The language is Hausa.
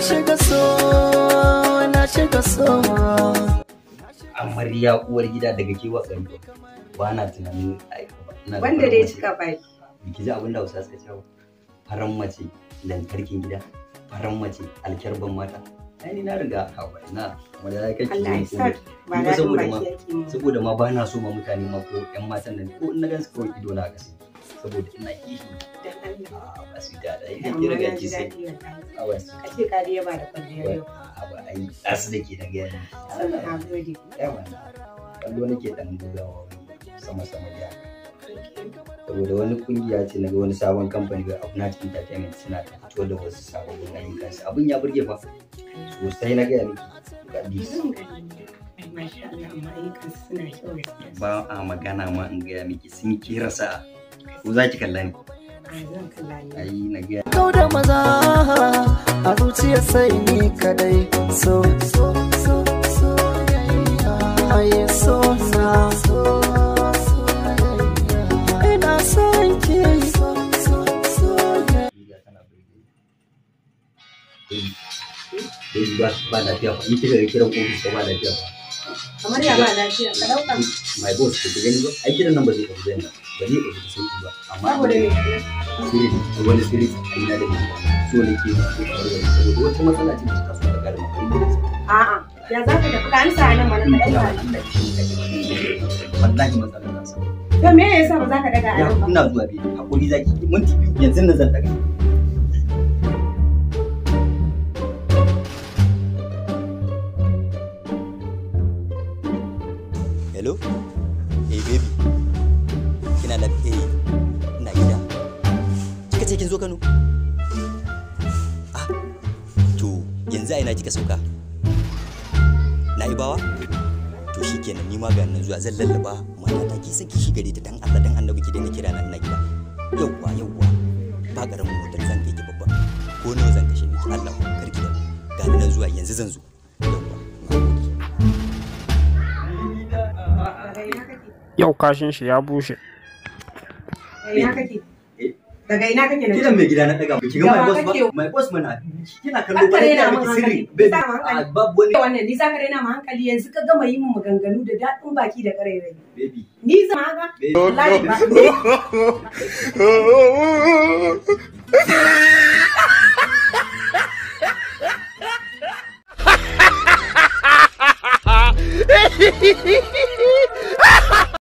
shiga so, na shiga so. Amarya uwar gida daga kewa tsaro. Ba na tunanin wanda dai cika baki. Biki ji abin da Hausa suka ce ba. Faran mace lantarkin gida, faran mace alkyarban mata. Ai ni na riga hawa ina wanda ya kai Allah ya sa ba daɗin baki yake mu. Saboda ma ba na so ma mutane ma ko ƴan matan nan ko in na gansu kawai ido na ƙasa. Saboda ina kishi. Dan Allah. A ba su da ai ki riga ki sai. A ba su. Ka ce ka dai ba da kwalliyar yau. A ba ai asu da ke na gaya ni. Na gode. Yawa. Kallo nake dan bugawa sama-sama da saboda wani kungiya ce na ga wani sabon kamfani ga Abnat Entertainment suna ta fito da wasu sababbin ayyukansu, abin ya burge fa sosai na gaya miki. Ga dis Masha Allah, amma ayyukansu suna kyau gaskiya. Ba a magana ma in gaya miki sun kera sa'a. Ko za ki kalla ni? A zan kalla ni. Ai na gaya. Kau da maza a zuciya sai ni kadai. So so so so ai so na so ina son ki so so so. Baby ba lafiya fa, in kika ga kiran ofis ba lafiya fa. Kamar ya ba lafiya, ka dauka. My boss ba ki gani ba, ai kiran nan ba zai tafi ba, ba zai ɗauki sauki ba. Amma saboda me? Sirri, wani sirri tsakanina da ni so nake ko warware saboda wata matsala ce da ta taso ta ƙara maka. A'a, ya za ka tafi ka amsa nan mana ka dauka. Wallahi matsala na samu. To me yasa ba za ka daga a nan ba? Ina zuwa bi, hakuri zaki, minti biyu yanzu nan zan daga. Hello? Hey baby. Kina da ina gida. Kika ce kin zo Kano? Ah. To yanzu a ina kika sauka? Na Ibawa? To shikenan ni ma ga nan zuwa zan lallaba matata ki saki shi gare ta dan Allah dan Annabi ki daina kira na ina gida. Yawwa yawwa. Ba karamin motar zan kai ki babba. Ko nawa zan kashe miki Allah karki da. Ga nan zuwa yanzu zan zo. Yawwa. Yau kashin shi ya bushe. Daga ina kake? Kiran mai gida na daga ki ga my boss ba, my boss mana kina kallo ba ne miki sirri baby. Babu wani wannan ni zaka raina mu hankali yanzu ka gama yi min maganganu da dadin baki da karairai. Baby. Ni zama haka? Wallahi ba.